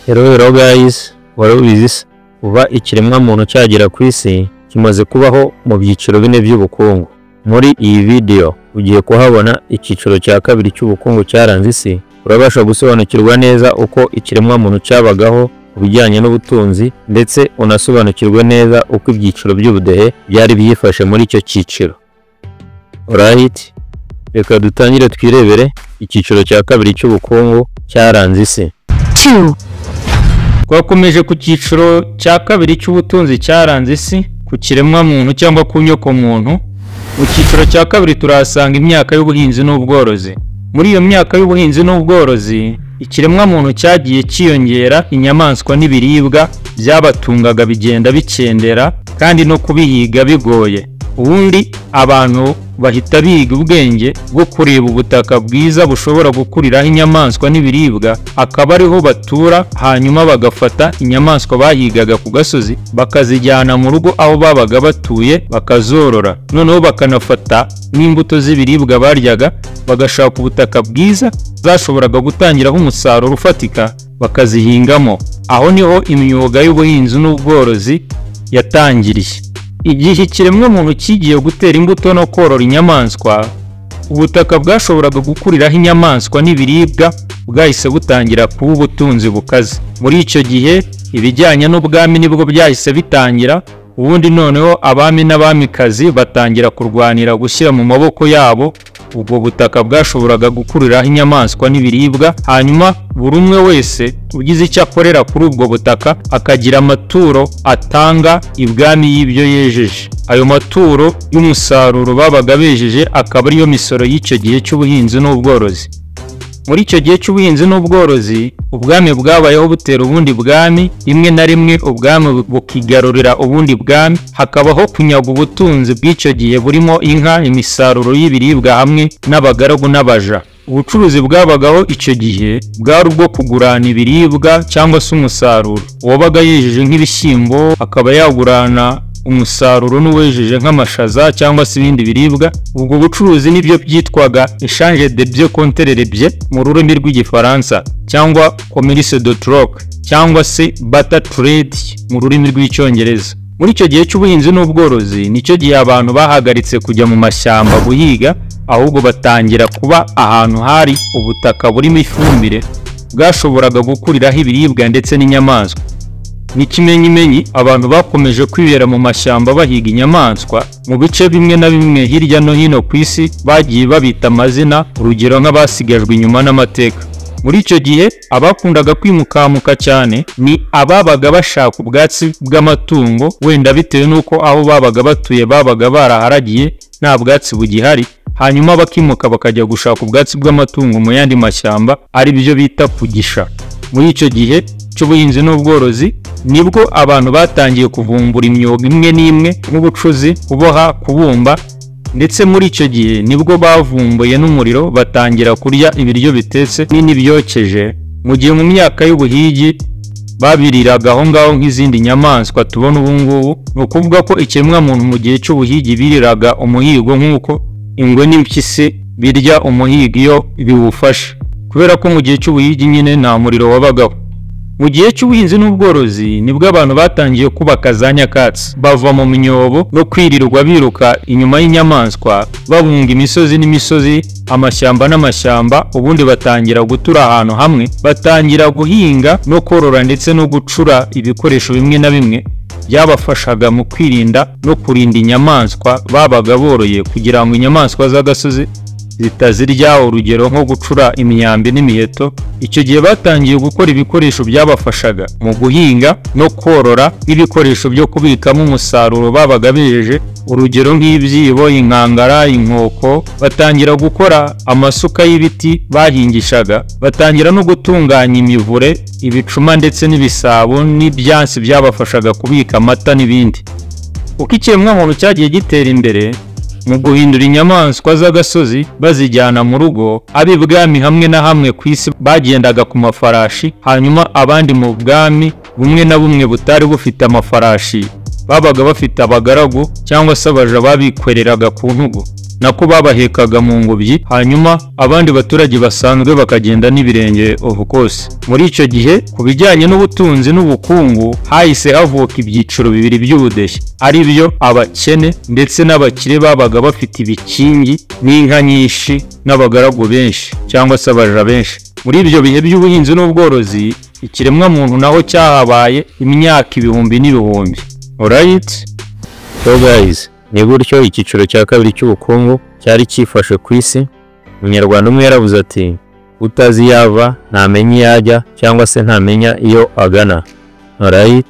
Hello hello guys, wari ubizi se? Kuva ikiremwamuntu cyagera ku isi kimaze kubaho mu byiciro bine by'ubukungu. Muri iyi video ugiye kuhabona icyiciro cya kabiri cy'ubukungu cyaranze isi, urabasha gusobanukirwa neza uko ikiremwamuntu cyabagaho ku bijyanye n'ubutunzi ndetse unasobanukirwe neza uko ibyiciro by'ubudehe byari byifashe muri icyo cyiciro. Alright, reka dutangire twirebere icyiciro cya kabiri cy'ubukungu cyaranze isi. 2, Twakomeje ku cyiciro cya kabiri cy'ubutunzi cyaranze isi ku kiremwamuntu cyangwa ku nyokomuntu. Mu cyiciro cya kabiri turahasanga imyaka y'ubuhinzi n'ubworozi. Muri iyo myaka y'ubuhinzi n'ubworozi, ikiremwamuntu cyagiye cyiyongera, inyamaswa n'ibiribwa byabatungaga bigenda bikendera kandi no kubihiga bigoye. Ubundi abantu bahita biga ubwenge bwo kureba ubutaka bwiza bushobora gukuriraho inyamaswa n'ibiribwa, akaba ariho batura, hanyuma bagafata inyamaswa bahigaga ku gasozi bakazijyana mu rugo aho babaga batuye bakazorora. Noneho bakanafata n'imbuto z'ibiribwa baryaga, bagashaka ubutaka bwiza zashoboraga gutangiraho umusaruro ufatika bakazihingamo. Aho niho imyuga y'ubuhinzi n'ubworozi yatangiriye. Igihe ikiremwamuntu kigiye gutera imbuto no korora inyamaswa, ubutaka bwashoboraga gukuriraho inyamaswa n'ibiribwa bwahise butangira kuba ubutunzi bukaze. Muri icyo gihe ibijyanye n'ubwami nibwo byahise bitangira, ubundi noneho abami n'abamikazi batangira kurwanira gushyira mu maboko yabo ubwo butaka bwashoboraga gukuriraho inyamaswa n'ibiribwa, hanyuma buri umwe wese ugize icyo akorera kuri ubwo butaka akagira amaturo atanga ibwami y'ibyo yejeje. Ayo maturo y'umusaruro babaga bejeje akaba ariyo misoro y'icyo gihe cy'ubuhinzi n'ubworozi. Muri icyo gihe cy'ubuhinzi n'ubworozi, ubwami bwabayeho butera ubundi bwami, rimwe na rimwe ubwami bukigarurira ubundi bwami, hakabaho kunyaga ubutunzi bw'icyo gihe burimo inka, imisaruro y'ibiribwa hamwe n'abagaragu n'abaja. Ubucuruzi bwabagaho icyo gihe bwari ubwo kugurana ibiribwa cyangwa se umusaruro. Uwabaga yejeje nk'ibishyimbo akaba yagurana umusaruro n'uwejeje nk'amashaza cyangwa se ibindi biribwa. Ubwo bucuruzi nibyo byitwaga échange de biens contre les biens mu rurimi rw'Igifaransa, cyangwa commerce de troc cyangwa se barter trade mu rurimi rw'Icyongereza. Muri icyo gihe cy'ubuhinzi n'ubworozi nicyo gihe abantu bahagaritse kujya mu mashyamba guhiga, ahubwo batangira kuba ahantu hari ubutaka burimo ifumbire bwashoboraga gukuriraho ibiribwa ndetse n'inyamaswa. N'ikimenyimenyi abantu bakomeje kwibera mu mashyamba bahiga inyamaswa. Mu bice bimwe na bimwe hirya no hino ku isi bagiye babita amazina, urugero nk'abasigajwe inyuma n'amateka. Muri icyo gihe abakundaga kwimukamuka cyane ni ababaga bashaka ubwatsi bw'amatungo, wenda bitewe n'uko aho babaga batuye babaga baraharagiye nta bwatsi bugihari, hanyuma bakimuka bakajya gushaka ubwatsi bw'amatungo mu yandi mashyamba, ari byo bita kugisha. Muri icyo gihe cy'ubuhinzi n'ubworozi nibwo abantu batangiye kuvumbura imyuga imwe n'imwe nk'ubucuzi, kuboha, kubumba, ndetse muri icyo gihe nibwo bavumbuye n'umuriro batangira kurya ibiryo bitetse n'ibyokeje, mu gihe mu myaka y'ubuhigi babiriraga aho ngaho nk'izindi nyamaswa tubona ubu ngubu. Ni ukuvuga ko ikiremwamuntu mu gihe cy'ubuhigi biriraga umuhigo nk'uko ingwe n'impyisi birya umuhigo iyo biwufashe, kubera ko mu gihe cy'ubuhigi nyine nta muriro wabagaho. Mu gihe cy'ubuhinzi n'ubworozi nibwo abantu batangiye kubaka za nyakatsi, bava mu myobo no kwirirwa biruka inyuma y'inyamaswa, babunga imisozi n'imisozi, amashyamba n'amashyamba, ubundi batangira gutura ahantu hamwe, batangira guhinga no korora ndetse no gucura ibikoresho bimwe na bimwe byabafashaga mu kwirinda no kurinda inyamaswa babaga boroye kugira ngo inyamaswa z'agasozi zitazirya, urugero nko gucura imyambi n'imiheto. Icyo gihe batangiye gukora ibikoresho byabafashaga mu guhinga no korora, nk'ibikoresho byo kubikamo umusaruro babaga bejeje, urugero nk'ibyibo, inkangara, inkoko. Batangira gukora amasuka y'ibiti bahingishaga, batangira no gutunganya imivure, ibicuma ndetse n'ibisabo n'ibyansi byabafashaga kubika amata n'ibindi. Uko ikiremwamuntu cyagiye gitera imbere mu guhindura inyamaswa z'agasozi bazijyana mu rugo, ab'ibwami hamwe na hamwe ku isi bagendaga ku mafarashi, hanyuma abandi mu bwami bumwe na bumwe butari bufite amafarashi Babaga bafite abagaragu cyangwa se abaja babikoreraga ku ntugu, nako babahekaga mu ngobyi, hanyuma abandi baturage basanzwe bakagenda n'ibirenge, of course. Muri icyo gihe, ku bijyanye n'ubutunzi n'ubukungu, hahise havuka ibyiciro bibiri by'ubudehe, ari byo abakene ndetse n'abakire babaga bafite ibikingi n'inka nyinshi n'abagaragu benshi cyangwa se abaja benshi. Muri ibyo bihe by'ubuhinzi n'ubworozi, ikiremwamuntu naho cyahabaye imyaka ibihumbi n'ibihumbi. Alright. So guys, ni gutyo icyiciro cya kabiri cy'ubukungu cyari cyifashe ku isi. Umunyarwanda umwe yaravuze ati: "Utazi iyo ava ntamenya iyo ajya, cyangwa se ntamenya iyo agana." Alright.